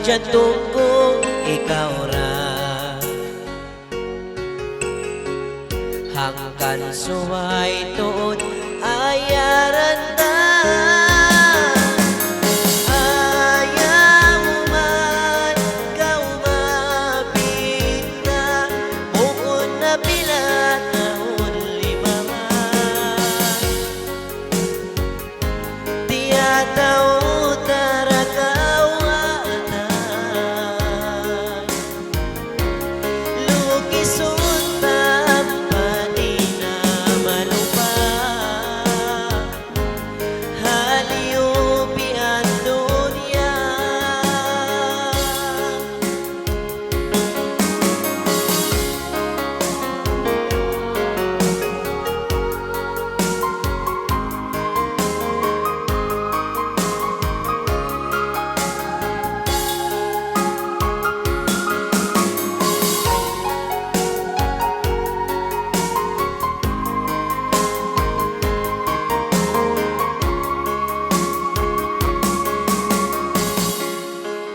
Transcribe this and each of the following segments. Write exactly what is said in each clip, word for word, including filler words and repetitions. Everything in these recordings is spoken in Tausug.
Jantung ku ikaw ra. Hangkan subay tuud ayaran ta. Ayaw man kaw mapinda, bukun na pila tahun limabay. Tiyataw ta ra kaw ata. Lugisun ta pa di' na malupa. Haliyu pi ha dunya.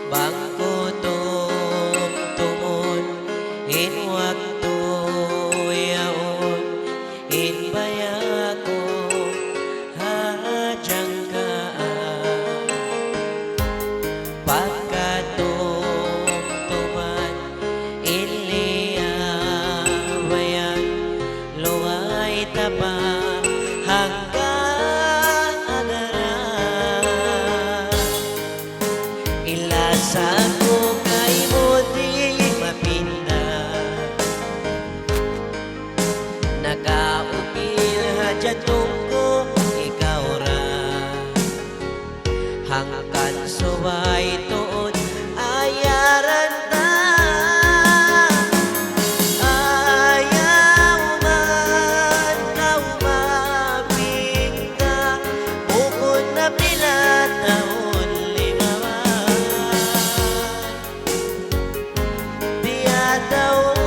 Bang ku tumtumun in waktu yaun, in baya' ku ha jangkaan. Pagkatumtuman in liyabayan, luway ta pa hangka agara. In lasa ku kaymu di' mapinda. Nakaukil ha jantung ku ikaw ra. Hangkan subay tuud ayaran ta. Ayaw man kaw mapinda, bukun na pila tahun limabay. Tiyataw